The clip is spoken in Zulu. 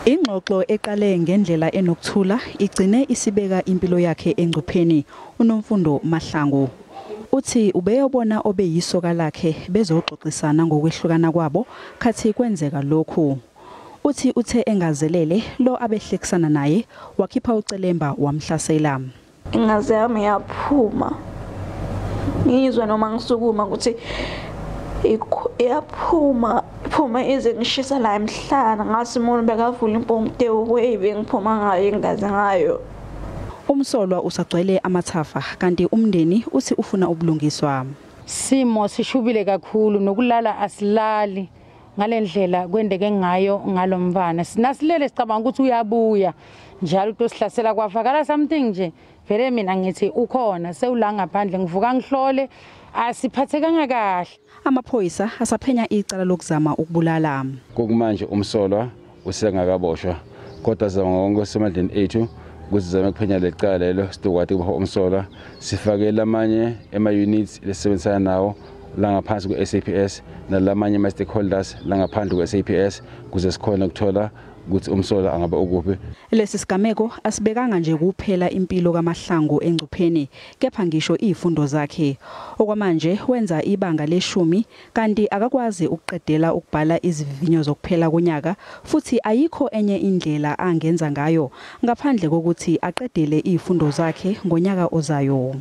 Ingxoxo eqale ngendlela enokuthula igcine isibeka impilo yakhe engcupheni. UNomfundo Mahlangu uthi ubeyobona obeyisoka lakhe bezoxoxisana ngokwehlukana kwabo khathi kwenzeka lokhu. Uthi uthe engazelele lo abehlekisana naye wakhipha ucelemba wamhlasela. Ingazi yami yaphuma, ngizwe noma ngisukuma ukuthi iyaphuma, iphuma ize ngishisa la emhlana, ngathi umuntu bekavula impompi way bengiphuma ngayo ingazi ngayo. Umsolwa usagcwele amathafa kanti umndeni uthi ufuna ubulungiswa. Simo sishubile kakhulu, nokulala asilali ngalendlela kwendeke ngayo ngalomfana. Sinasilele sicabanga ukuthi uyabuya njalo utosihlasela, kwafakala something nje. Vele mina ngithi ukhona sewula ngaphandle, ngivuka ngihlole, asiphathekanga kahle. Amaphoyisa asaphenya icala lokuzama ukubulala. Kokumanje umsolwa usengakaboshwa, kodwa sizama ngonke osemandleni ethu ukuthi sizame ukuphenya leli cala lelo, sizokwati ukubopha umsolwa. Sifake lamanye ema-units lesisebenzisana nawo la ngaphansi kwe-SAPS nalamanye ama-stakeholders la ngaphandle kwe-SAPS kuze sikhone ukuthola ukuthi umsolwa angabe ukuphi. Lesi sigameko asibekanga nje kuphela impilo kaMahlangu engcupheni, kepha ngisho izifundo zakhe. Okwamanje wenza ibanga leshumi kanti akakwazi ukuqedela ukubhala izivivinyo zokuphela konyaka, futhi ayikho enye indlela angenza ngayo ngaphandle kokuthi aqedele izifundo zakhe ngonyaka ozayo.